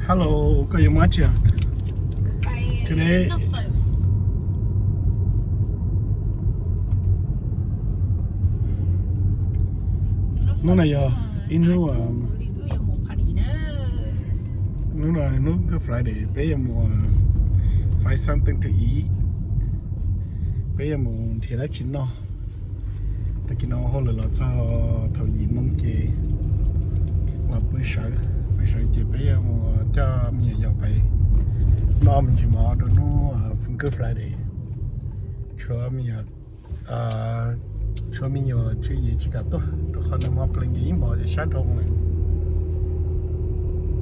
Hello, koj yuav mus dab tsi? Today, hnub no yog ib hnub, hnub no hnub Good Friday, peb yuav mus find something to eat, peb yuav mus nrhiav dab tsi noj. Tag kis no hauj lwm los txog thaum yim moo ces los pw sawv, pw sawv ces peb yuav mus coj me nyuam yaus pem noj me ntsis mov rau hnub Good Friday. Tshuav me nyuam, tshuav me nyuam tswv yim tsis kam tuaj rau qhov nag hmo plees ces ib hmos ces sab dhau lawm.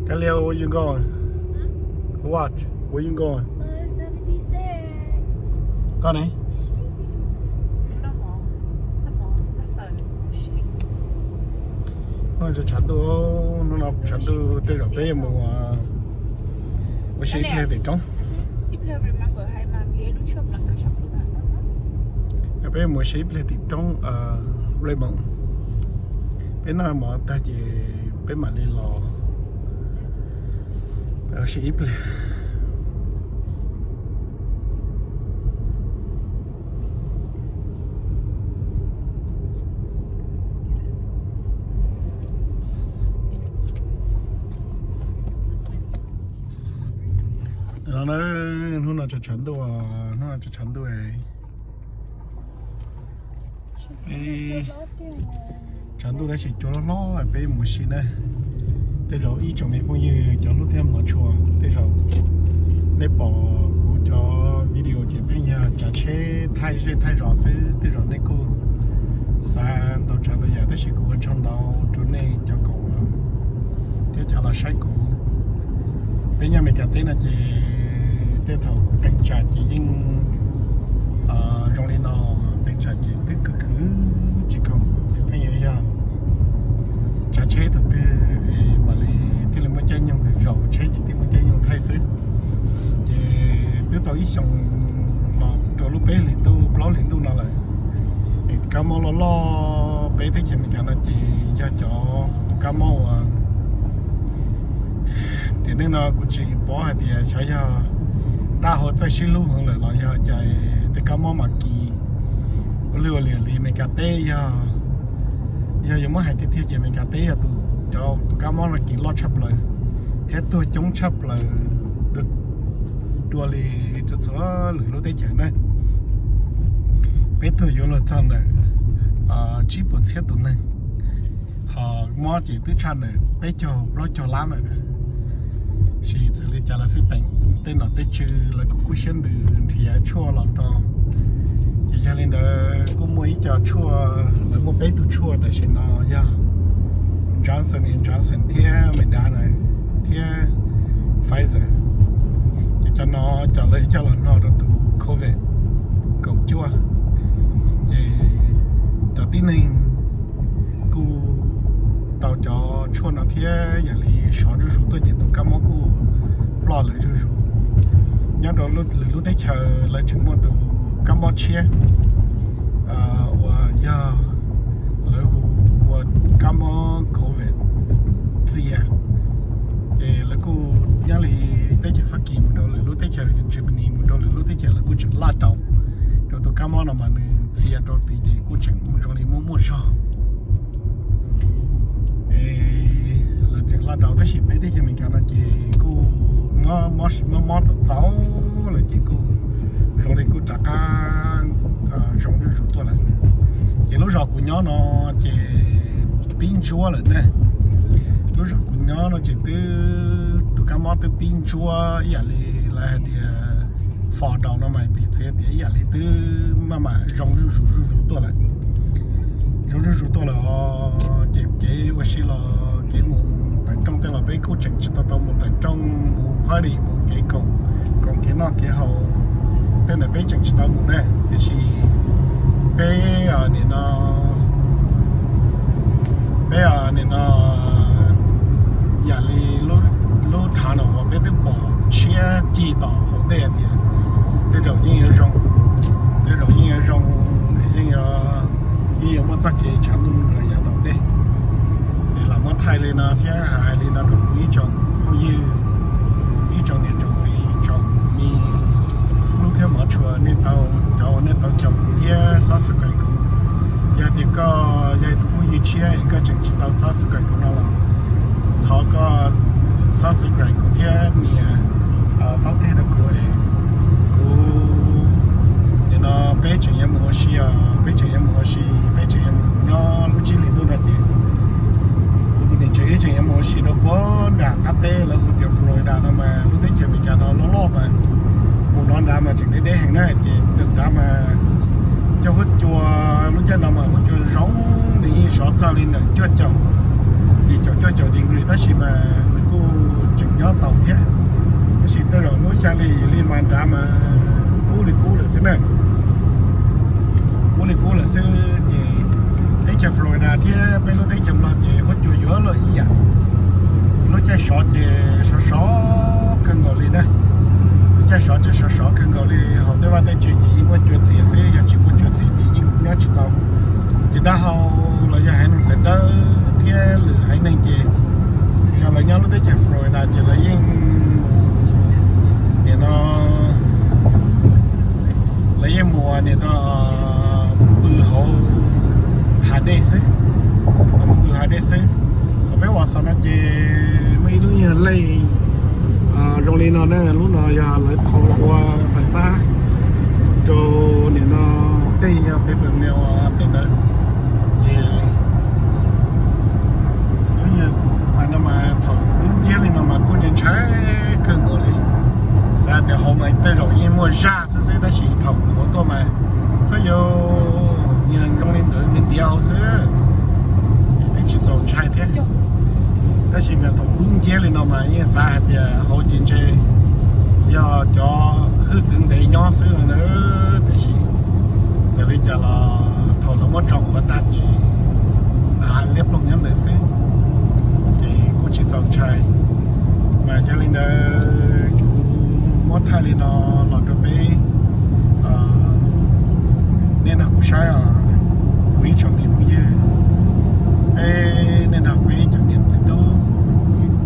Kalia, where you going? What? Where you going? Koj ne? Hnub no tshav ntuj, hnub no tshav ntuj tej zaum peb yuav mus ua si ib pliag tim roob. Peb mus ua si ib pliag tim roob Raymond. Peb noj mov tag ces peb mam li los ua si ib pliag. No na, hnub no tshav ntuj, hnub no tshav ntuj. Tshav ntuj tab sis cua hlob hlob, peb mus ua si na. Tej zaum ib tsoom me phooj ywg cov hlub thiab hmov tshua, tej zaum nej pom kuv cov video ces pheej yog tsav tsheb thaij zej thaij zos xwb, tej zaum nej kuj xav ntau tsav ntau yam, tab sis kuv ua tsaug ntau rau nej cov koom thiab cov los saib kuv. Peb nyob Amelikas teb no ces tej thaum qee tsam ces yeej zoo li no, qee tsam ces twb khwv khwv tsis khoom ces pheej yuav yog tsav tsheb thaum twg es mam li thiaj li muaj caij nyoog, zaum tsheb ces thiaj muaj caij nyoog thaij xwb. Ces twb tau ib xyoos los rau lub peb hlis ntuj plaub hlis ntuj no lawm. Es kab mob loj loj peb teb chaws Amelikas no ces yog cov tus kab mob uas tiam neej no kuv tsis paub hais tias xyov yog dab hau txawj sib hlub heev lawm los yog cas tej kab mob mas kis ua lwj ua liam li Amelikas teb. Yog, yog yuav muab hais tiag tiag ces Amelikas teb yog tus, cov tus kab mob no kis loj tshaj plaws thiab tuag coob tshaj plaws dua li txhua txhua lwm lub teb chaws na. Peb tuag yuav luag txog ntawm tsib puas txhiab tus neeg, ho mob ces twb tshaj ntawm peb caug plaub caug lab lawm. Sis txawm li cas los xij peem tej nom tej tswv lawv kuj kub siab ntev nrhiav tshuaj los rau. Ces yog li ntawd kuj muaj ib co tshuaj, lawv muaj peb tug tshuaj tam sim no yog Johnson and Johnson thiab Moderna thiab Pfizer. Ces cov no cov lawv coj los no rau tus COVID kaum cuaj. Ces cov tib neeg kuj tau cov tshuaj no thiab yam li sov zuj zus tuaj ces tus kab mob kuj ploj lawv zuj zus. Nyob rau lwm lub teb chaws lawv tseem muaj tus kab mob tshiab uas yog lawv hu ua kab mob COVID txia. Ces lawv kuj nyob li teb chaws Fab Kis mus rau lwm lub teb chaws, Germany mus rau lwm lub teb chaws lawv kuj tseem laj rau, rau tus kab mob no mas nws txia rau tid ces kuj tseem zoo li muaj muaj zog. Es lawv tseem laj rau tab sis peb teb chaws Amelikas no ces kuj mob mob txaus txaus lawm ces kuj zoo li kuj rov qab zoo zuj zus tuaj lawm. Ces lub zos kuv nyob no ces pib ntsuab lawm ne. Lub zos kuv nyob no ces twb tus kab mob twb pib ntsuab ib yam li lawv hais tias fog daus no mas piv txwv tias ib yam li twb maj mam zoo zuj zus zuj zus tuaj lawm. Zoo zuj zus tuaj lawm os, ces kev ua si los kev mus tawm rooj tej los peb kuj tseem tsis tau tau mus tawm rooj mus party mus kev koom, koom kev noj kev haus tej ntawd peb tseem tsis tau mus na. Tiam sis peb nim no, peb nim no yam li lub thav no uas peb twb pom tshiab cig tom hauv ntej tias tej zaum yeej yuav zoo, tej zaum yeej yuav zoo, yeej yuav, yeej yuav muaj txoj kev tshav ntuj los yav tom ntej. Es lam muab thaij li no thiab hais li no rau kuv ib tsoom phooj ywg Cov uas nej tau caum kuv thiab subscribe kuv, yog tias koj yog tus phooj ywg tshiab es koj tseem tsis tau subscribe kuv no los thov koj subscribe kuv thiab nias taub teg rau kuv. Kuv nim no peb tseem yuav mus ua si os, peb tseem yuav mus ua si, peb tseem yuav mus nyob lub tsib hlis ntuj no ces kuv tus niam tsev wb tseem yuav mus ua si rau puag nram qab teb lawv hu tias Florida no mas lub teb chaws Amelikas no loj loj mas mus no nrad mas tseem deb deb heev na ces txawm nrad mas cov huab cua lub caij no mas huab cua zoo nws yeej sov txog li ntawm cuaj caum, yim caum cuaj caum degree tab sis mas nws kuj tseem nyob taus thiab. Tab sis tej zaum lub xya hli yim hli mas nrad mas kub li kub lawm xwb na. Kub li kub lawm xwb ces teb chaws Florida thiab peb lub teb chaws Nplog ces huab cua yuav luag ib yam. Lub caij sov ces sov sov kawg nkaus li na. Lub caij sov ces sov sov kawg nkaus li, hauv tej vaj tej tsev ces yeej muaj cua txias xwb, yog tsis muaj cua txias ces yeej nyob tsis tau. Ces dab hau los yog haiv neeg tawv dawb thiab lwm haiv neeg ces yog lawv nyob lub teb chaws Florida ces lawv yeej mus, nim no lawv yeej mus nim no pw hauv hav dej xwb, pw hav dej xwb. Hauv peb Wausau no ces muaj ib lub nyuag lej zoo li no na, lub no yog lawv tau ua fais fab rau nim no tej yog peb pem neo tej ntawd ces lub nyuag no mas thaum lub nciab li no mas kuj ntshai ntshai kawg nkaus li. Xav tias hauv mas tej zaum yeej muaj zaj xwb xwb tab sis thaum qhuav tuaj mas ho yog zoo li ntawd ntiav hauv xwb, twb tsis txaus ntshai thiab. Tab sis mas thaum lub nciab li no mas yeej xav hais tias hauv ces ntshe yog cov hwj txwv ntev nyob xwb na. Tiam sis txawm li cas los thaum lawv muab tso qhuav tag ces av liab ploog nyob ntawd xwb, ces kuj tsis txaus ntshai. Mas yog li ntawd kuv muab thaij li no los rau peb nej nrog kuv saib os, kuv ib tsoom me phooj ywg, peb nej nrog peb cov niam txiv tub,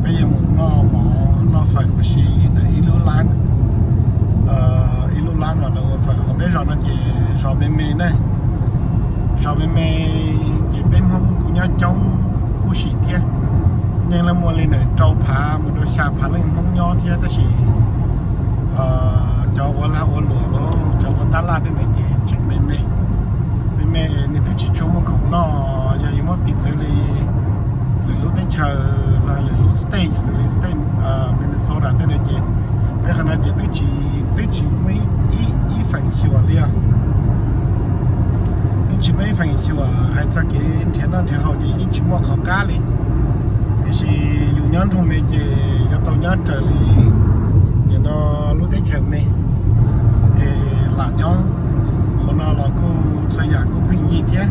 peb yuav mus noj mov noj fawm ua si ntawm ib lub lab, ib lub lab no lawv ua fawm. Hauv peb zos no ces zos me me na, zos me me ces peb Hmoob kuj nyob coob huv si thiab. Neeg los muaj li ntawm rau phav mus rau xya phav leej Hmoob nyob thiab tab sis cov ua lag ua luam los cov ua tab laj tej ntawd ces tseem me me, me me, nws twb tsis tshua muaj khoom noj. Yog yuav muab piv txwv li lwm lub teb chaws los lwm lub state xws li state Minnesota tej ntawd ces peb qhov no ces twb tsis, twb tsis muaj ib feem xyuam li os. Yeej tsis muaj ib feem xyuam hais txog kev nrhiav noj nrhiav haus ces yeej tsis muaj qhov qab li. Tiam sis yus nyob nroog me ces yuav tau nyob raws li nim no lub teb chaws me es lam nyob. Qhov no los kuj txhua yam kuj pheej yig thiab.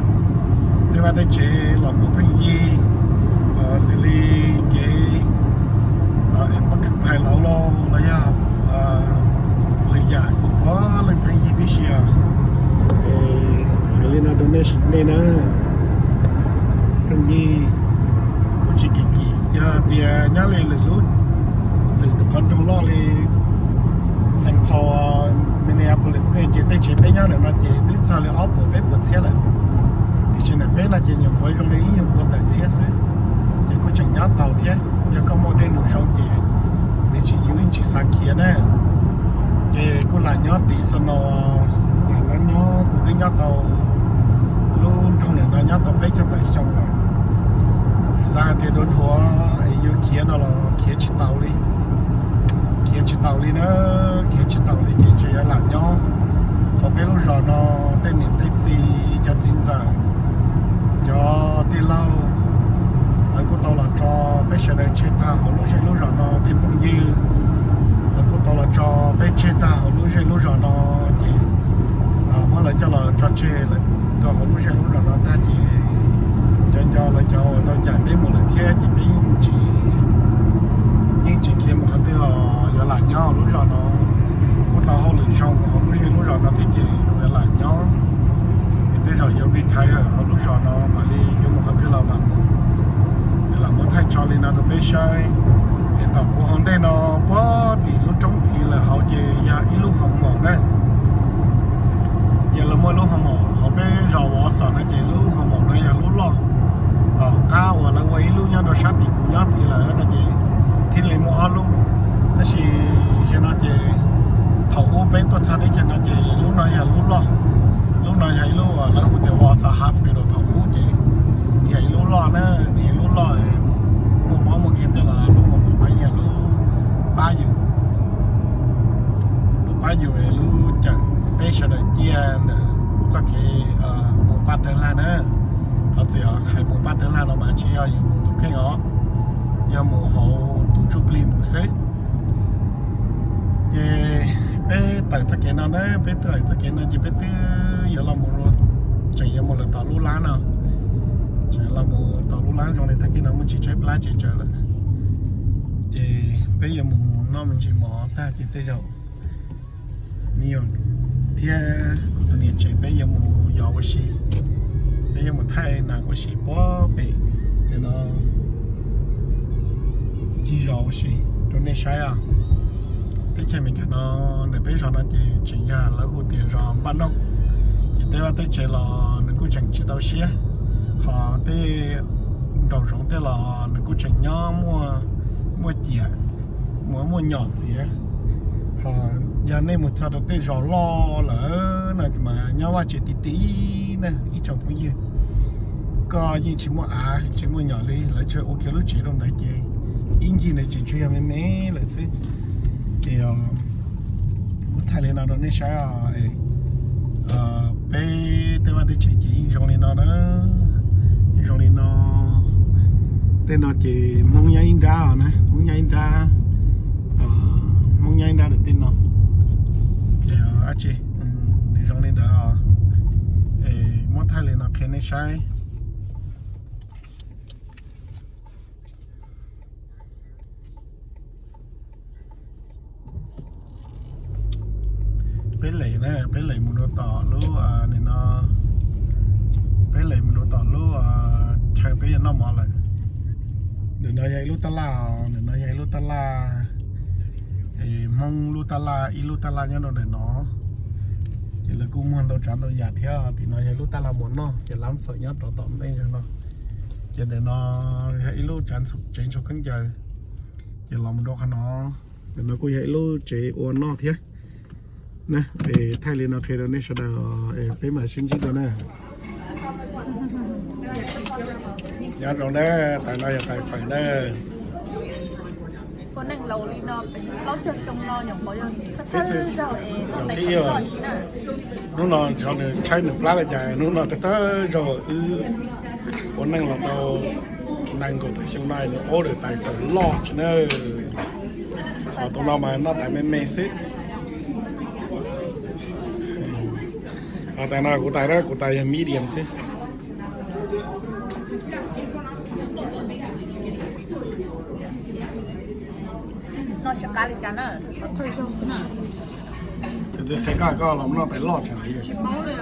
Tej vaj tej tsev los kuj pheej yig, xws li kev es pab kev phais lauv los los yog lwm yam kuj puav leej pheej yig tib si os. Hais li no rau nej na, pheej yig, kuj tsis kim kim. Yog tias nyob li lwm lub, lwm qhov nroog loj li Saint Paul, Minneapolis tej ces tej tsev peb nyob ntawm no ces twb txog li ob puas peb puas txhiab lawm. Tiam sis ntawm peb no ces nyuam qhuav zoo li ib nyuag pua tawm txhiab xwb, ces kuj tseem nyob tau thiab. Yog koj muaj dej num zoo ces nws tsis, yus yeej tsis xav khiav na. Ces kuj lam nyob tiv xo no, lam nyob, kuv twb nyob tau lub nroog ntawm no nyob tau peb caug tawm xyoo lawm. Xav hais tias dhuav dhuav es yuav khiav no los khiav tsis tau li, khiav tsis tau li na, khiav tsis tau li ces ntshe yuav lam nyob hauv peb lub zos no. Tej niam tej txiv, cov txiv ntxawm, cov tij laug, lawv kuj tau los tso peb sawv daws tseg tag hauv lub zej lub zos no. Tej phooj ywg, lawv kuj tau los tso peb tseg tag hauv lub zej lub zos no, ces muab lawv coj los tso tseg lawm rau hauv lub zej lub zos no tag ces nco nco lawv cov uas tau cais peb mus lawm thiab ces peb yeej tsis, yeej tsis khiav mus qhov twg os, yuav lam nyob hauv lub zos no. Kuj tau hauj lwm zoo hauv lub zej lub zos no thiab ces kuj yuav lam nyob. Tej zaum yuav retire hauv lub zos no mam li yuav mus qhov twg los mam mus. Lam muab thaij tso li no rau peb saib. Es tom kuv hauv ntej no puag tim lub roob tid lawm hauv ces yog ib lub hoov maum na. Lub hoos maum hauv peb zos Wausau no ces lub hoos maum no yog lub loj. Tom qab uas lawv ua ib lub nyob rau sab tim kuv nyob tid lawm no ces thiaj li muaj ob lub. Tab sis zaum no ces thaum ub peb tuaj txog teb chaws no ces lub no yog lub loj. Lub no yog ib lub uas lawv hu tias Wausau Hospital thaum ub ces yog ib lub loj na, nws yog lub loj, muaj mob muaj nkeeg tej los lub hoos maum no yog lub pab yus, lub pab yus, lub cawm peb sawv daws ciaj ntawm txoj kev mus paj tawg lag na. Thov txim os, hais mus paj tawg lag no mas tsis yog yus mus tus kheej os, yog mus hauv tus ntsuj plig mus xwb. Ces peb tawm txoj kev no na, peb tawm txoj kev no ces peb twb yuav los mus, tseem yuav mus lawm tom lub lab no. Tseem los mus tom lub lab zoo li tag kis no muaj tsis tshaib plab tsis tsawv lawm. Ces peb yuav mus noj me ntsis mov tag ces tej zaum me nyuam thiab kuv tus niam tsev peb yuav mus yos ua si, peb yuav mus thaij nas ua si puag pem no, ncig zos ua si rau nej saib os. Teb chaws Amelikas no ntawm peb zos no ces tseem yog lawv hu tias zos npaj noj, ces tej vaj tej tsev los nws kuj tseem tsis tau siab, ho tej nraum zoov tej los nws kuj tseem nyob muaj, muaj ciam, muaj, muaj nyom txiav. Ho yog nej mus txog rau tej zos loj lawm no mas nyob vaj tsev ti ti na ib tsoom phooj ywg, koj yeej tsis muaj av tsis muaj nyom li, lawv tsuas ua kiag lub tsev rau ntawd ces ib ncig ntawd tseem tsuas yog me me lawm xwb. Ces muab thaij li no rau nej saib os. Peb tej vaj tej tsev ces yeej zoo li no na, zoo li no. Tej no ces Hmoob nyob ib nrab os na, Hmoob nyob ib nrab, Hmoob nyob ib nrab ntawm tej no. Ces dab tsi, nws zoo li ntawd os. Muab thaij li no qhia nej saib. Peb lem na, peb lem mus rau tom lub, nim no peb lem mus rau tom lub chaw peb yuav noj mov lawm. Ntawm no yog ib lub tab laj, ntawm no yog ib lub tab laj, Hmoob lub tab laj, ib lub tab laj nyob rau ntawm no. Ces lawv kuj muag ntau tsav ntau yam thiab. Tim no yog ib lub tab laj muas noj, ces lab fawm nyob rov tom ntej no. Ces ntawm no yog ib lub tsev ntxhua khaub ncaws, ces los mus rau qhov no. Ntawm no kuj yog ib lub tsev ua noj thiab. Na, es thaij li no qhia rau nej sawv daws, peb mam sib ntsib dua na. Nyob zoo na, tais no yog tais fawm na. Ua neej laus li no, plaub caug xyoo no nyuam qhuav yog thawj zaug es ua tais fawm loj siab na. Hnub no nws tshaib nws plab li cas, hnub no thawj zaug wb ua neej los tau nees nkaum tawm xyoo no nws ua tais fawm loj tsis na. Ho tus no mas noj tais me me xwb. Ho tais no kuv tais, kuv tais yog medium xwb. Noj siab qab li cas na, thawj zaug xwb na. Qhia koj, koj los noj tais loj tseem li. Tsis paub li,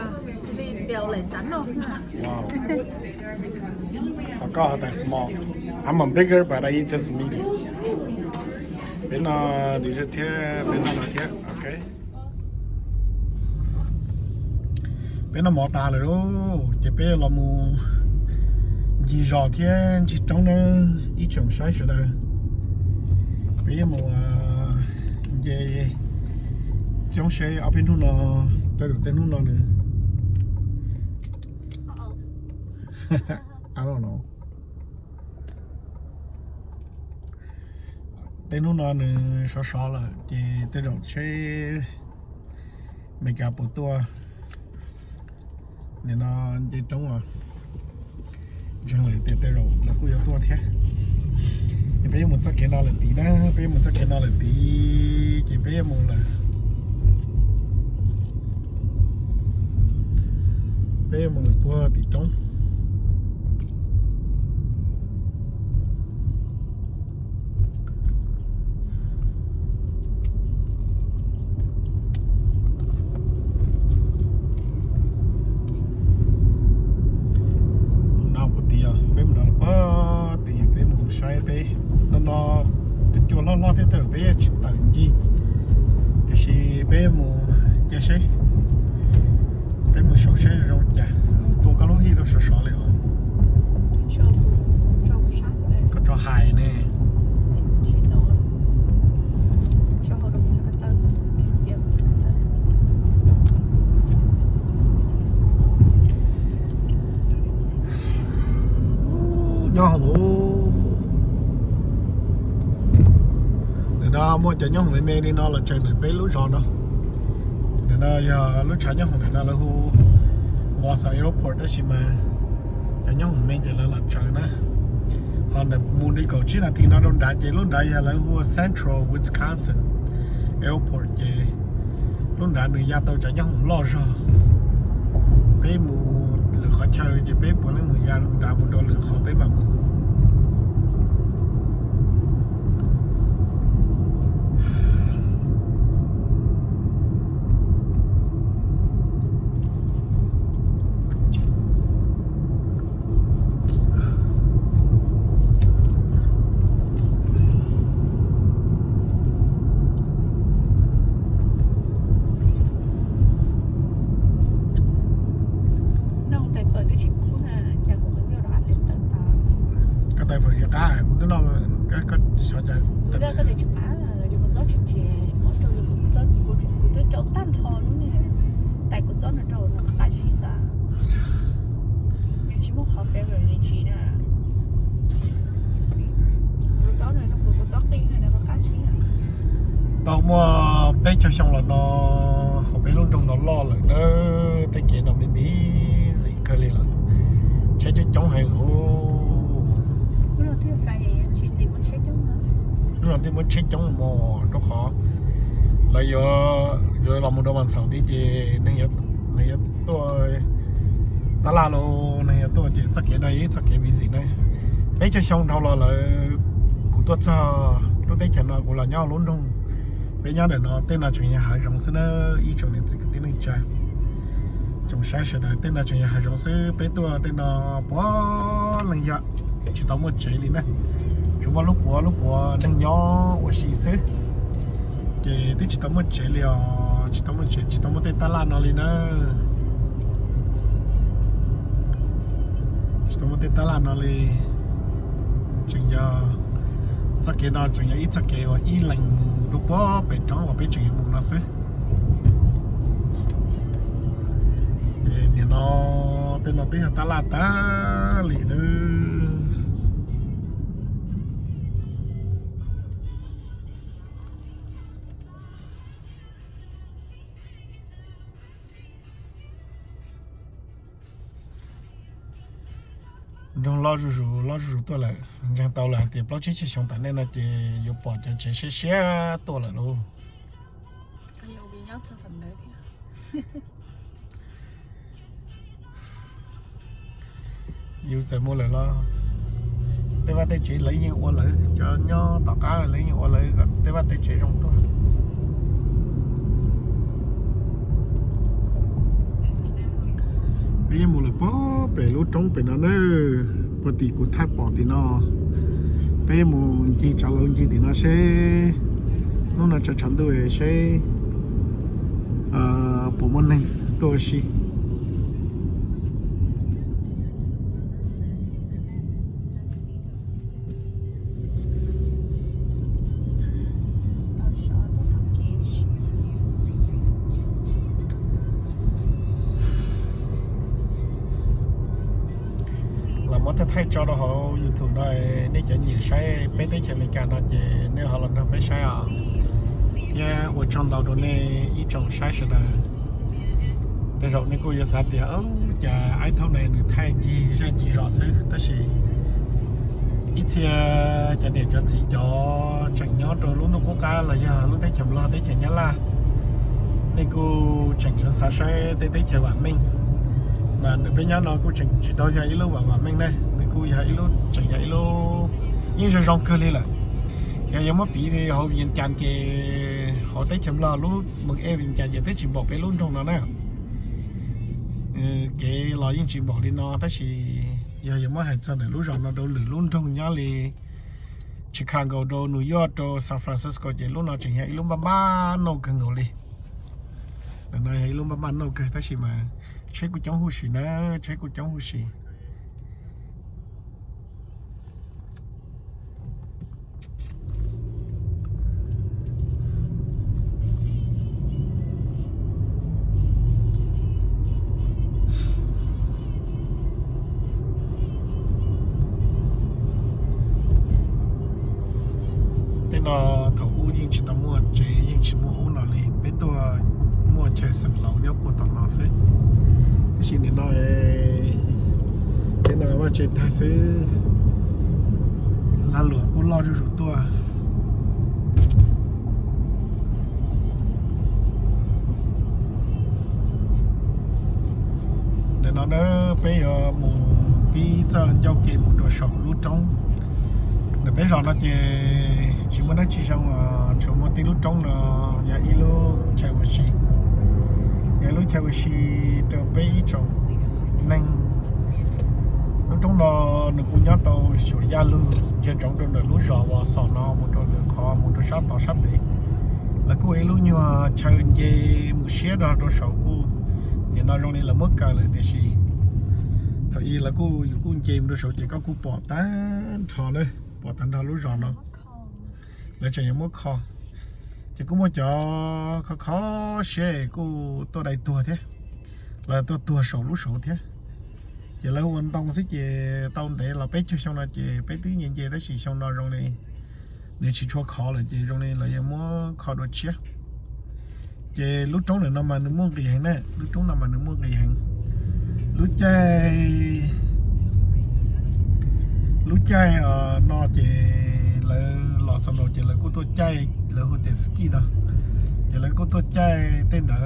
li tias lawm xav noj. Ho koj tais small. I'm a bigger but I eat just medium. Peb noj dessert thiab, peb noj no thiab, ok. Peb noj mov tas lawm lauj, ces peb los mus ncig zos thiab ncig roob na, ib tsoom saib sawv daws. Peb yuav mus nce coob seb ob peb hnub no, tej zaum tej hnub no nws, I don't know. Tej hnub no nws sov sov lawm ces tej zaum seb Amelikas puas tuaj. Nim no nce roob los ntseeg lawm tias tej zaum lawv kuj yuav tuaj thiab. Ces peb yuav mus txoj kev no lawm tid na, peb yuav mus txoj kev no lawm tid ces peb yuav mus lawm. Peb yuav mus lawm puag tim roob. No puag tim, peb mus no puag tim, peb mus saib peb no no, cua loj loj thiab tej zaum peb tsis tawm ncig, tiam sis peb mus cia seb, peb mus Cov nyob hoom me me li no los tsaws ntawm peb lub zos no. Ntawm no yog lub tshav nyob hoom ntawm no lawv hu Wausau Airport tab sis mas cov nyob hoom me ces lawv los tsaws na. Ho ntawm mus li kaum tsib nas this no rau nrad ces lub nrad yog lawv hu ua Central Wisconsin Airport ces lub nrad nws ya tau cov nyob hoom loj zog. Peb mus lwm qhov chaw ces peb puav leej mus ya nrad mus rau lwm qhov peb mam mus. Koj tais fawm tsis qab kuv twb noj, koj xyov cas. Tau muaj peb caug xyoo los no, hauv peb lub nroog no loj lawm na, tej kev no me me zim kawg li lawm, tsheb coob coob heev. Lub no twb muaj tsheb coob mos rau qhov lawv yuav, yuav los mus rau Vas Xaum tid ces neeg yuav tuaj tab laj los neeg yuav tuaj ces txoj kev no yog ib txoj kev me zim na. Peb caug xyoo dhau los lawm kuv tuaj txog lub teb chaws no kuv los nyob lub nroog. Peb nyob ntawm no tej no tseem yog hav zoov xwb na, ib tsoom niam txiv kwv tij neej tsa. Tsoom saib sawv daws, tej no tseem yog hav zoov xwb, peb tuaj tej no puav leej yog tsis tau muaj tsev li na. Tsuas muaj lub puav lub puav neeg nyob ua si xwb, ces twb tsis tau muaj tsev li os, tsis tau muaj tsev, tsis tau muaj tej tab laj no li na. Tsis tau muaj tej tab laj no li. Tseem yog txoj kev no tseem yog ib txoj kev uas ib leeg mus rau puag pem roob uas peb tseem yuav mus no xwb. Nim no tej no twb yog tab laj tag li lawm. Nroog loj zuj zus loj zuj zus tuaj lawm, ntseeg tau lawm hais tias plaub tsib caug xyoo tom ntej no ces yuav pom cov tsev siab siab tuaj lawm lauj. Yus txawm mus lawm los tej vaj tej tsev lawv yeej ua lawv, cov nyob tom qab lawv yeej ua lawv kom tej vaj tej tsev zoo tuaj. Peb yeej mus lawm puag pem lub roob pem no na, puag tim kuv thaij pom tim no. Peb mus ncig tsav laus ncig tim no seb hnub no tshav tshav ntuj seb puas muaj neeg tuaj ua si. Los muab thaij thaij tso rau hauv YouTube no, nej cov nyiam saib peb teb chaws Amelikas no ces nej ho los nrog peb saib os. Thiab ua tsaug ntau rau nej ib tsoom saib sawv daws. Tej zaum nej kuj yuav xav tias cas ib thaum no nws thaij ncig zej ncig zos xwb, tab sis ib txhia cov niam cov txiv cov tseem nyob rau lub ntuj qub qab los yog lub teb chaws Nplog teb chaws Nyab Laj, nej kuj tseem xav saib tej teb chaws vam meej. Mas ntawm peb nyob no kuj tseem tsis tau yog ib lub vam vam meej na, nws kuj yog ib lub, tseem yog ib lub yeej zoo zoo kawg li lawm. Yog yuav muab piv hauv Vias Cas ces hauv teb chaws Nplog lub Moos Ej Vias Cas ces twb tsis npaum peb lub nroog no na. Kev los yeej tsis npaum li no tab sis yog yuav muab hais txog ntawm lub zos no rau lwm lub nroog nyob li Chicago rau New York rau San Francisco ces lub no tseem yog ib lub npaj npaj nauj kawg nkaus li. Ntawm no yog ib lub npaj npaj nauj kawg tab sis mas tsheb kuj coob huv si na, tsheb kuj coob huv si. Tej no thaum ub yeej tsis tau muaj Tsis muaj ub no li, peb tuaj muaj chaw xeem laus nyob puag tom no xwb. Tab sis nim no, nim no vaj tse tag xwb, lag luam kuj loj zuj zus tuaj. Ntawm no na, peb yuav mus pib txoj ncauj ke mus rau saum lub roob. Ntawm peb zos no ces tsis muaj dab tsi zoo, tsuas muaj tib lub roob no, yog ib lub chaw ua si, yog ib lub chaw ua si rau peb ib tsoom neeg. Lub roob no nws kuj nyob tau xyuas yaj lug ntsia ntsoov rau ntawm lub zos uas xom no mus rau lwm qhov mus rau sab tod sab pem. Lawv kuj ua ib lub nyuag chaw nce mus siab rau rau saud kuj, nim no zoo li lawv muab kaw lawm tiam sis thaum ub lawv kuj, yus kuj nce mus rau saud ces koj kuj pom tag nrho na, pom tag nrho lub zos no. Lawv tseem yuav muab kho. Ces kuj muaj cov kho kho siab kuj tuaj dai tuag thiab, lawv tuaj tuag saum lub saud thiab. Ces lawv ua ntoo xwb ces tau ntev los peb caug xyoo no ces peb twb nce nce tab sis xyoo no zoo li nws tsis tshua khov lawm ces zoo li lawv yuav muab kho dua tshiab. Ces lub roob ntawm no mas nws muaj nqis heev na, lub roob no mas nws muaj nqis heev. Lub caij, lub caij no ces lawv los xaus los ces lawv kuj tuaj caij, lawv hu tias ski no, ces lawv kuj tuaj caij tej ntawd.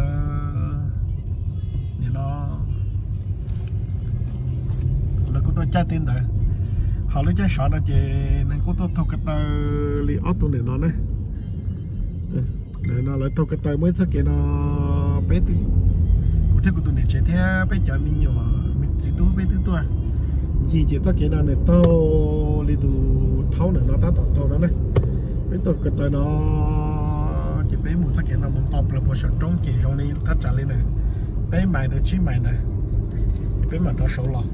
Nim no lawv kuj tuaj caij tej ntawd. Ho lub caij sov no ces neeg kuj tuaj taug ko taw li ob tug ntawm no na. Lawv no lawv taug ko taw muaj ib txoj kev no, peb, kuv thiab kuv tus niam tsev thiab peb cov me nyuam me txiv tub peb twb tuaj ncig ces txoj kev no nws taug li tus thaub ntawm no tab tom taug no na. Peb taug ko taw no ces peb mus txoj kev no mus nto plaws puag saum roob ces zoo li thaj tsam li ntawm peb mais rau tsib mais ntawd, peb mam rov saud los.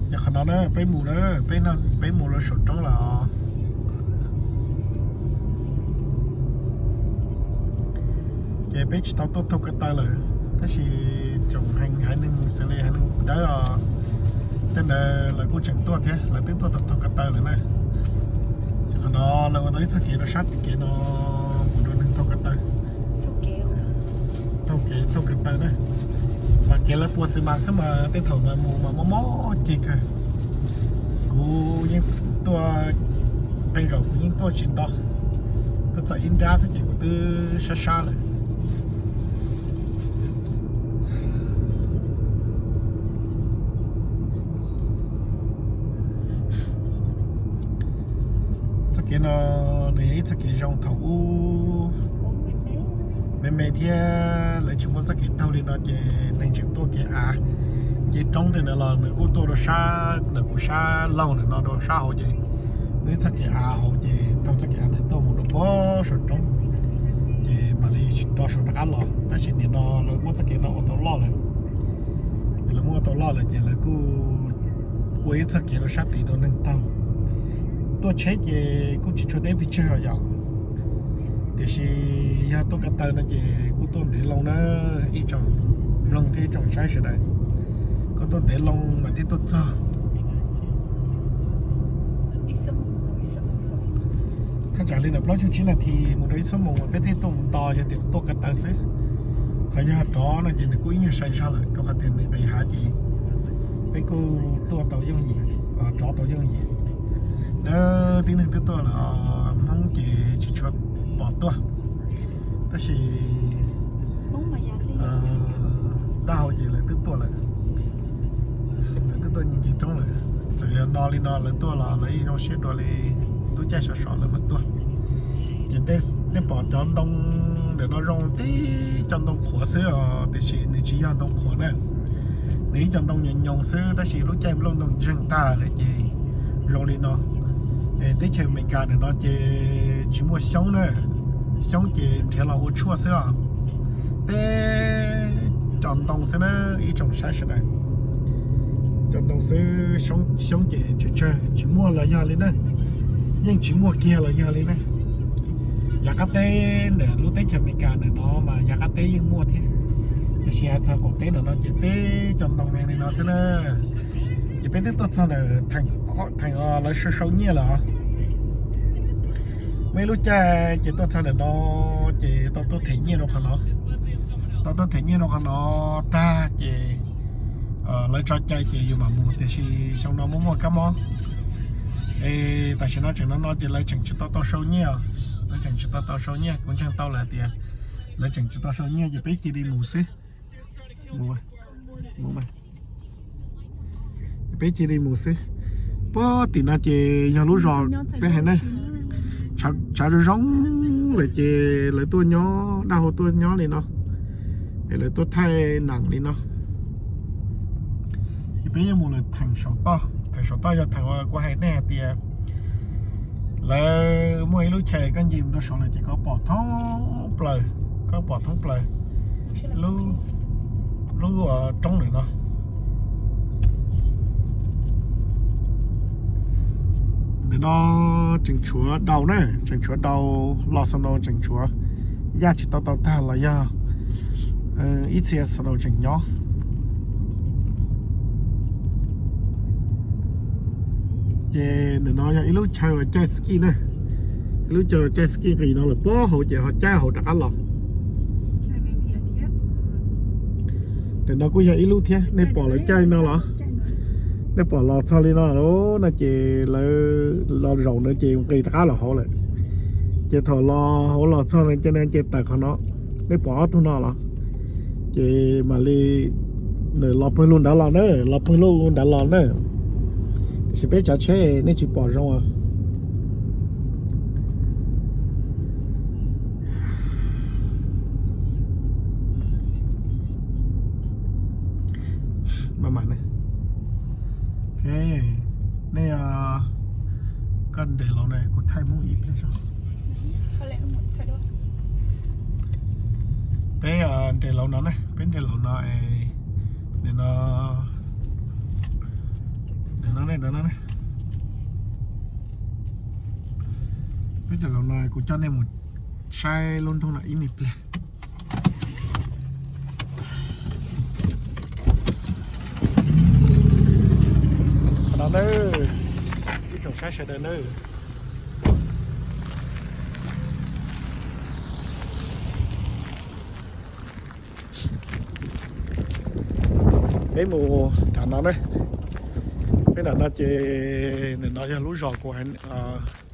Ces qhov no na peb mus na, peb, peb mus rau saum roob los. Ces peb tsis tau tuaj taug ko taw lawm tab sis tsoom haiv neeg xws li haiv neeg dawb os, tej ntawd lawv kuj tseem tuaj thiab, lawv twb tuaj taug taug ko taw lawm na. Ces qhov no lawv ua tau ib txoj kev rau sab tim kev no mus rau neeg taug ko taw, taug kev taug ko taw na. Mas kev lawv pua xis mas xwb mas tej thaum ntawd mus mas mob mob ceg kawg. Kuv yeej tuaj, qee zaum kuv yeej tuaj tsis nto, tuaj txog ib nrab xwb ces kuv twb sab sab lawm. Txoj kev no nws yog ib txoj kev zoo thaum ub me me thiab lawv tsis muaj txoj kev taug li no ces neeg tseem tuaj kev av nce roob tej ntawd los nws kuj tuaj rau sab ntawm kuv sab laug ntawm no rau sab hauv ces muaj ib txoj kev av hauv ces taug txoj kev av ntawd tuaj mus rau puag saum roob ces mam li rov saum rov qab los. Tab sis nim no lawv muab txoj kev no ua tau loj lawm, lawv muab ua tau loj lawm ces lawv kuj ua ib txoj kev rau sab tid rau neeg taug. Tuaj tsheb ces kuj tsis tshua deb pes tsawg yom, tiam sis yog tuaj ko taw no ces kuj tuaj ntev loo na, ib tsoom mloog thiab ib tsoom saib sawv daws. Koj tuaj ntev loo mas thiaj tuaj txog. Thaj tsam li ntawm plaub caug tsib nas this mus rau ib xuab moos uas peb thiaj tuaj mus nto yog tias tuaj ko taw xwb. Ho yog rov no ces nws kuj ib nyuag sai zog lawm rau qhov tias nws nqis hav ces peb kuj tuaj tau yooj yim, rov tau yooj yim. Dawb tib neeg twb tuaj los Hmoob ces tsis tshua pom tuaj, tab sis dab hau ces lawv twb tuaj lawm, lawv twb tuaj ncig roob lawm. Txawm yog no li no lawv tuaj los lawv yeej zoo siab dua li lub caij sov sov lawv mam tuaj. Ces nej pom cov ntoo ntawm no zoo tib cov ntoo qhuav xwb os, tiam sis nws tsis yog ntoo qhuav na, nws ib cov ntoo nyoos nyoos xwb tab sis lub caij nplooj ntoo ntseeg tag lawm ces zoo li no. Teb chaws Amelikas ntawm no ces tsis muaj xyoob na, xyoob ces nrhiav los ua tshuaj xwb os. Teb cov ntoo xwb na, ib tsoom saib sawv daws. Cov ntoo xwb, xyoob ces tsawg tsawg tsis muaj los yog li na, yeej tsis muaj kiag los yog li na. Yav qab teb ntawm lub teb chaws Amelikas ntawm no mas yav qab teb yeej muaj thiab, tiam sis hais txog qaum teb ntawm no ces teb cov ntoo zoo li no xwb na. Ces peb twb tuaj txog ntawm theem lawv sau sau nyiaj lawm os. Muaj ib lub caij ces tuaj txog ntawm no ces tau tuaj them nyiaj rau qhov no. Tau tuaj them nyiaj rau qhov no tag ces lawv tso cai ces yus mam mus, tiam sis xyoo no muaj muaj kab mob es tam sim no tseem no no ces lawv tseem tsis tau tau sau nyiaj. Lawv tseem tsis tau tau sau nyiaj, kuv ntseeg tau lawm tias lawv tseem tsis tau sau nyiaj ces peb cia li mus xwb. Peb cia li mus xwb. Puag tim no ces yog lub zos peb hais ne, tshav zoo zoo lawm ces lawv tuaj nyob, dab hau tuaj nyob li no, es lawv tuaj thaij neem li no. Ces peb yuav mus lawm theem saum toj. Theem saum toj yog theem uas kuv hais nej hais tias lawv muaj ib lub chaw koj nce mus rau saud lawm ces koj pom thoob plaws, koj pom thoob plaws lub, lub roob lawm no. Ntawm no tseem tshuav daus na, tseem tshuav daus, los snow tseem tshuav, yaj tsis tau tau tag los yog ib txhia snow tseem nyob. Ces ntawm no yog ib lub chaw uas caij ski na, ib lub chaw caij ski nqis no lawm puag hauv ces ho caij hauv rov qab los. Ntawm no kuj yog ib lub thiab, nej pom lawv caij no los, nej pom los txog li no no ces lawv los zaum no ces nqis rov qab los hauv lawm. Ces thaum los hauv los txog no ces tawm qhov no, nej pom ob tug no los, ces mam li los pawg lug nrad los na, los pawg lug nrad los na. Tiam sis peb tsav tsheb nej tsis pom zoo. Nej, koj nres los na kuv thaij mus ib pliag tso. Peb nres los no ne, peb nres los no, nim no, nim no ne, no ne, peb nres los no kuv coj nej mus saib lub nroog no ib me pliag. Qhov no na, ib tsoom saib sawv daws na, peb mus nram no na, peb nram no ces nim no yog lub zos kuv hais,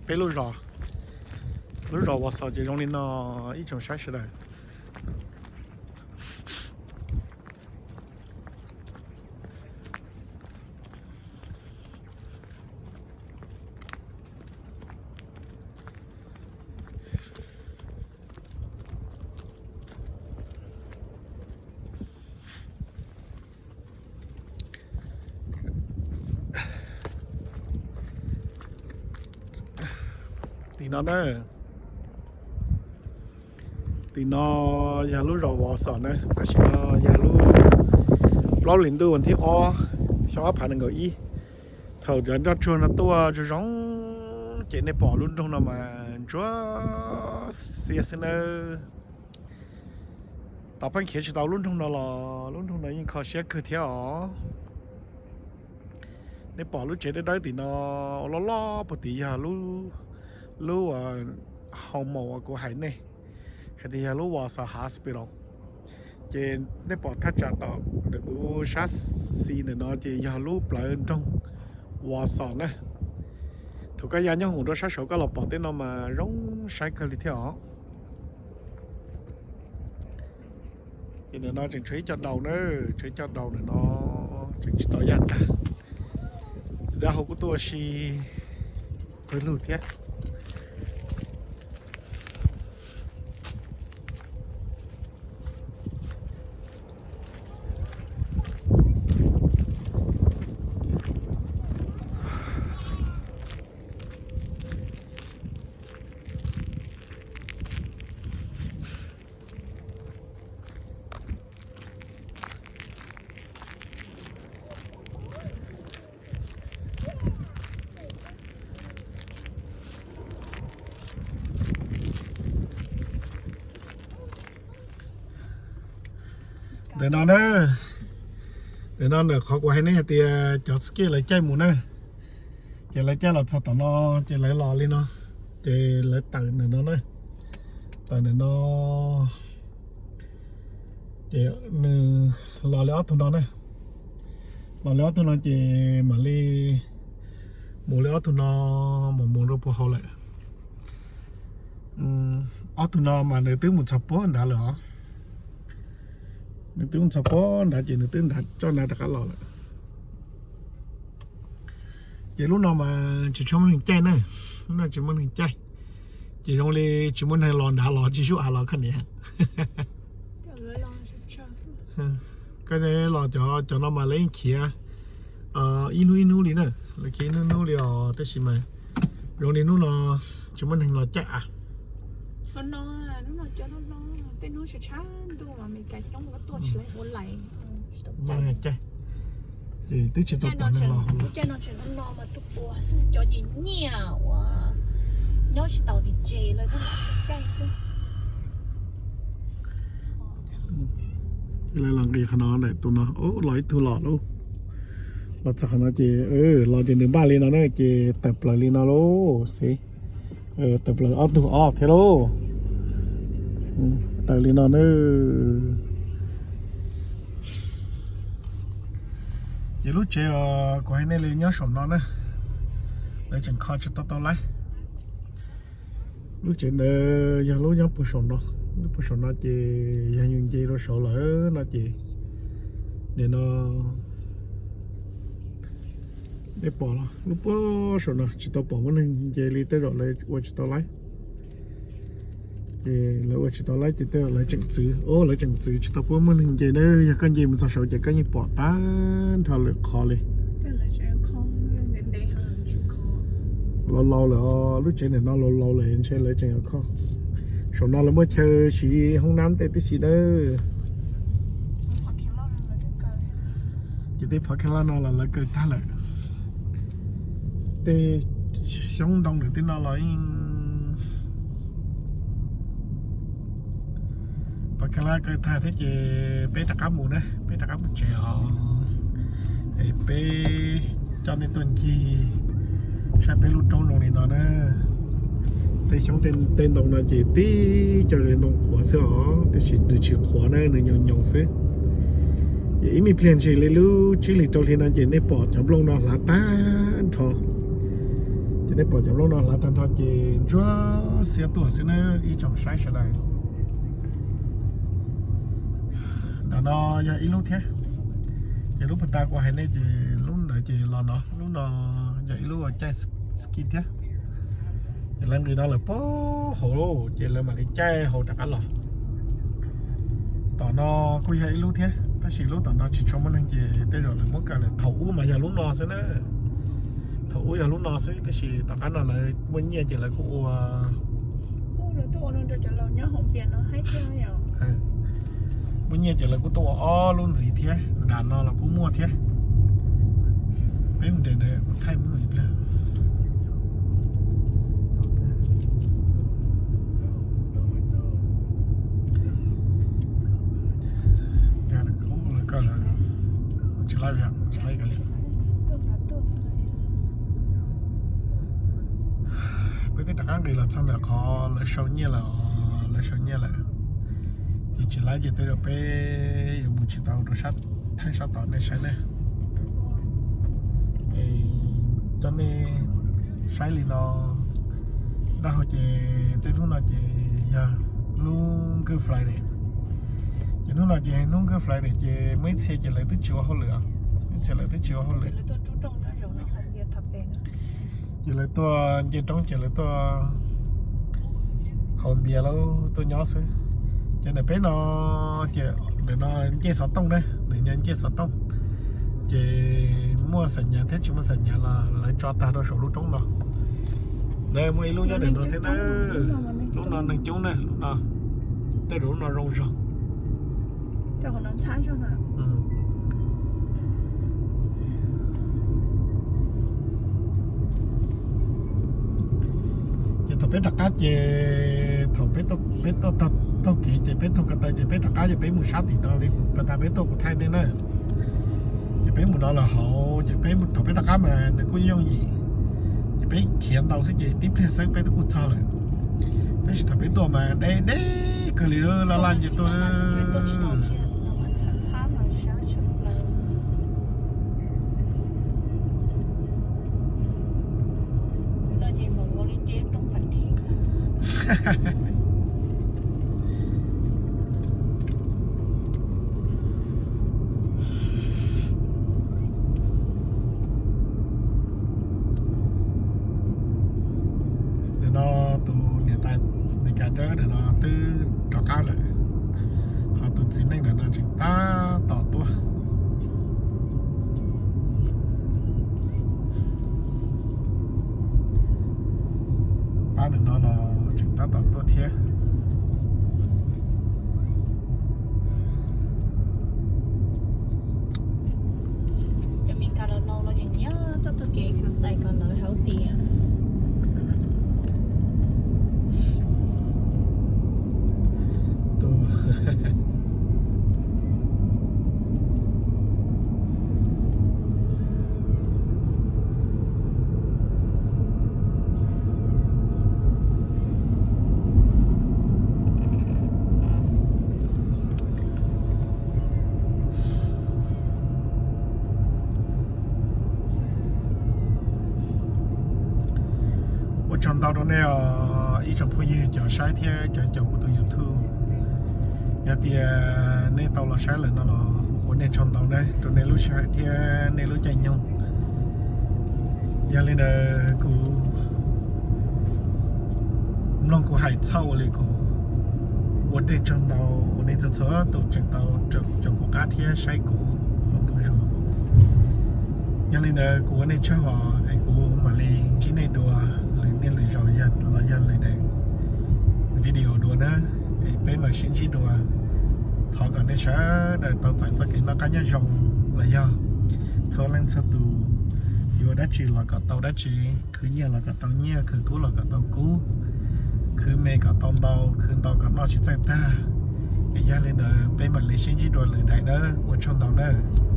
peb lub zos, lub zos Wausau ces zoo li no ib tsoom saib sawv daws. Tim no na, tim no yog lub zos Wausau na, tam sim no yog lub plaub hlis ntuj vas thib ob, xyoo ob phav nees nkaum ib. Thaum cov nroj tsuag no tuaj zoo zoo ces nej pom lub nroog no mas ntsuab xiab xwb nawb. Tos pheej khiav tsis tau lub nroog no los lub nroog no yeej kho siab kawg thiab os. Nej pom lub tsev dawb dawb tim no loj loj puag tim yog lub, lub hau maus uas kuv hais nej hais tias yog lub Wausau Hospital. Ces nej pom thaj tsam tom ntawm kuv sab xis ntawm no ces yog lub plawv nroog Wausau na. Thaum koj ya nyob hoom rau sab saud koj los pom tej no mas zoo saib kawg li thiab os. Ces ntawm no tseem tshuav ib co daus na, tshuav ib co daus ntawm no tseem tsis tau yaj tag. Dab hau kuj tuaj ua si pawg lug thiab. Ntawm no na, ntawm no ntawm qhov kuv hais nej hais tias cov ski lawv caij mus na, ces lawv caij los txog tom no, ces lawv los li no. Ces lawv tawm ntawm no na, tawm ntawm no ces nws los li ob tug no na, los li ob tug no ces mam li mus li ob tug no, mus mus rau puag hauv lawm. Ob tug no mas nws twb mus txog puag nrad lawm os. Nws twb mus txog puag nrad ces nws twb nrad coj nrad rov qab los lawm. Ces lub no mas tsis tshua muaj neeg caij na, lub no tsis muaj neeg caij, ces zoo li tsis muaj neeg los nrad los tsis sub av los koj niam. Koj los cov, cov no mas lawv yeej khiav ib hnub ib hnub li na, lawv khiav ib hnub hnub li os, tab sis mas zoo li hnub no tsis muaj neeg los caij av. Ces twb tsis tau pom neeg los. Lawv los nqis qhov no ntawm tus no, los ib tug los lauj. Los txog qhov no ces, los ces nws npaj li no na ces tawm plaws li no lauj xwb. Tawm plaws ob tug ob thiab lauj. Tawm li no na. Ces lub tsev uas kuv hais nej li nyob saum no na, lawv tseem kho tsis tau tau laib. Lub tsev ntawd yog lub nyob puag saum no, nyob puag saum no ces yog yus nce rau saud lawm no ces nim no nej pom los lub puag saum no tsis tau pom muaj neeg nce li, tej zaum lawv ua tsis tau laib. Ces lawv ua tsis tau laib ces tej zaum lawv tseem txwv, lawv tseem txwv tsis tau pub muaj neeg nce na. Yog koj nce mus txog saud ces koj yeej pom tag nrho lwm qhov li. Laus laus lawm, lub tsev ntawm no laus laus lawm ntshe lawv tseem yuav kho. Saum no lawv muaj chaw siv hoob nab tej tib si dawb. Ces tej parking lot no los lawv kaw tag lawm. Tej xyoob ntoo lawm tej no los yeej parking lot kaw tag thiab ces peb rov qab mus na, peb rov qab mus tsev os. Es peb coj nej tuaj ncig saib peb lub roob zoo li no na. Tej xyoob tej ntoo no ces tib co ntoo qhuav xwb os, tab sis nws tsis qhuav na, nws nyoos nyoos xwb. Ces ib me pliag ntshis li lub tsib hlis rau hli no ces nej pom cov nplooj no hlav tag nrho. Ces nej pom cov nplooj no hlav tag nrho ces ntsuag xiab tuaj xwb na ib tsoom saib sawv daws. Ntawm no yog ib lub thiab. Ces lub puag ta kuv hais nej ces lub ntawd ces los no, lub no yog ib lub uas caij ski thiab. Ces lawv nqis no lawm puag hauv ces lawv mam li caij hauv rov qab los. Tom no kuj yog ib lub thiab tab sis lub tom no tsis tshua muaj neeg ces tej zaum lawv muab kaw lawm. Thaum ub mas yog lub no xwb na. Thaum ub yog lub no xwb tab sis tom qab no lawv muaj nyiaj ces lawv kuj ua muaj nyiaj ces lawv kuj tuaj ua ob lub ntxiv thiab, nram no los kuj muaj thiab. Peb mus nres ntawd kuv thaij mus ib pliag. Tsis laiv, tsis laiv li. Peb twb rov qab nqis los txog ntawm qhov lawv sau nyiaj lawm, lawv sau nyiaj lawm. Ces tsis laiv ces tej zaum peb yuav mus tsis tau rau sab, thaij sab tom nej saib ne. Coj nej saib li no, dab hau ces tej hnub no ces yog hnub Good Friday. Ces hnub no ces hnub Good Friday ces muaj ib txhia ces lawv twb tsis ua hauj lwm, ib txhia lawv twb tsis ua hauj lwm. Ces lawv tuaj nce roob ces lawv tuaj haus npias lauj, tuaj nyob xwb. Ces ntawm peb no ces ntawm no ncej xov tooj na, nws nyob ncej xov tooj. Ces muaj xam nyas thiab tsis muaj xam nyas los lawv tso tag rau saum lub roob no. Lawv muaj ib lub nyob ntawm no thiab na. Lub no neeg coob na, lub no, tej zaum lub no zoo zog. Ces thaum peb rov qab ces thaum peb tuaj taug kev ces peb taug ko taw ces peb rov qab ces peb mus sab tim no li pas tas peb tuaj kuv thaij nej na. Ces peb mus no lawm hauv ces peb thaum peb rov qab mas nws kuj yooj yim. Ces Peb khiav ntau xwb ces tib pliag xwb peb twb kuj txog lawm. Tab sis thaum peb tuaj mas deb deb kawg li, laj laj nce tuaj. Nim no tus niam tais Amelikas dawb ntawm no twb rov qab lawm, ho tus txiv neej ntawm no tseem tab tom tuaj. Pab ntawm no los tseem tab tom tuaj thiab. Cov Meskas los laus los nyiam nyiam tuaj taug kev exercise kom lawv healthy. Ua tsaug ntau rau nej os ib tsoom phooj ywg cov saib thiab cov caum kuv tus YouTube. Yog tias nej tau los saib lawm no los ua nej tsaug ntau na rau nej lub sij hawm thiab nej lub caij nyoog. Yog li ntawd kuv mloog kuv hais txhawj ua li kuv ua nej tsaug ntau, ua nej txhua txhua tus tseem tau caum kuv qab thiab saib kuv ua ntu zus. Yog li ntawd kuv ua nej tsaug os, es kuv mam li ntsib nej dua lwm niaj lwm zaus los yog lwm daim video dua na, es peb mam sib ntsib dua. Thov kom nej sawv daws tau txais txoj kev noj qab nyob zoo los yog txhua leej txhua tus yuav dab tsi los kom tau dab tsi, khwv nyiaj los kom tau nyiaj, khwv kub los kom tau kub, khwv me kom tau ntau, khwv ntau kom noj tsis txawj tag. Es yog li ntawd peb mam li sib ntsib dua lwm daim nawb, ua tsaug ntau nawb.